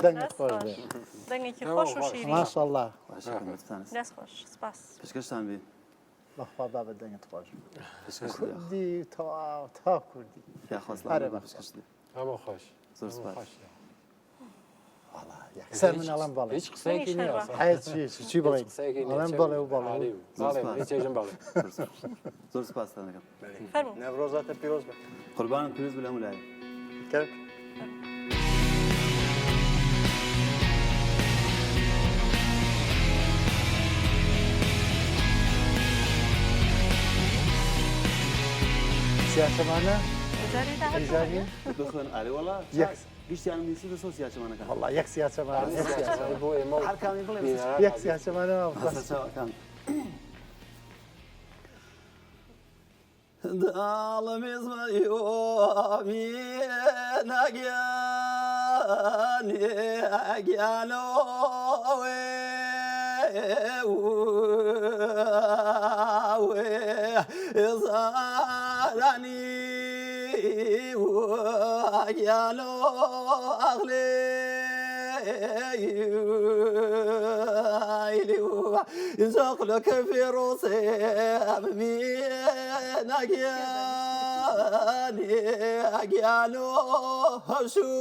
دەنگت خۆش بێ. دەنگێکی خۆش و شیرین. ماشەڵڵا. دەست خۆش سپاس. پێشکەشتان بێ. بەخوا بابە دەنگت خۆش بێ. کوردی تەواو تەواو کوردی. یاخوا سڵام ئەرێ لێ بەخوا. پێشکەشت بێ. هەموو خۆش. زۆر سپاس. وەڵا یەکسەر من ئەڵێم بەڵێ. هیچ قسەیەکی نییە ئەسڵا. هەیە چی چی بڵێین؟ هیچ قسەیەکی نییە. ئەڵێم بەڵێ و بەڵێ. عالی بوو. بەڵێ هیچ ئێژم بەڵێ. زۆر سپاستان دەکەم. فەرموو. نەورۆزاتە پیرۆز بێ. قوربانت پیرۆز بێ لە هەموو لایەک. کەک. سیاسەمانە جارێ داهاتوو ئیجابی هەیە؟ بخوێن ئارێ وەڵا یەک گشتیان نووسی لەسەر سیاچەمانەکان. وەڵا یەک سیاچەمانە یەک سیاچەمانە بۆ ئێمە و هەر کامی بڵێ بینەران یەک سیاچەمانە بەس سەرچاوەکان. داڵم يزقلك في روسي مين أجياني أجيانو شو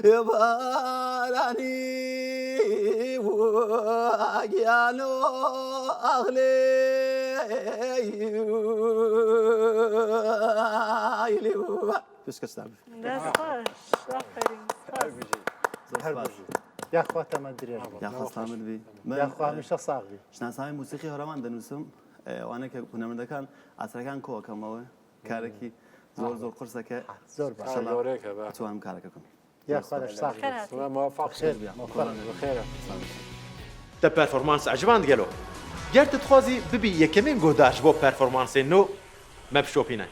يباراني وأجيانو أغلي پێشکەشتان دەست خۆش. ئافەرین. سپاس. هەر بژی. یاخوا تەمەن درێژ بێ. یاخوا سلامت بی من یاخوا هەمیشە ساغ بی. شناسنامەی موسیقی هەورامان دەنووسم ئەوانە کە هونەرمەندەکان ئاسەرەکان کۆکەمەوە کارێکی زۆر زۆر قورسە کە زۆر باش. ئینشەڵا گەورەیەکە بە. بتوانم کارەکە بکەم. یاخوا لەش ساغ بی. خێر هاتی. موفق خێر بی. موفق. بخێرە. Te performans eciband gelo? Ger tu dixwazî bibî yekemîn guhdar ji bo performansên nû, me bişopîne.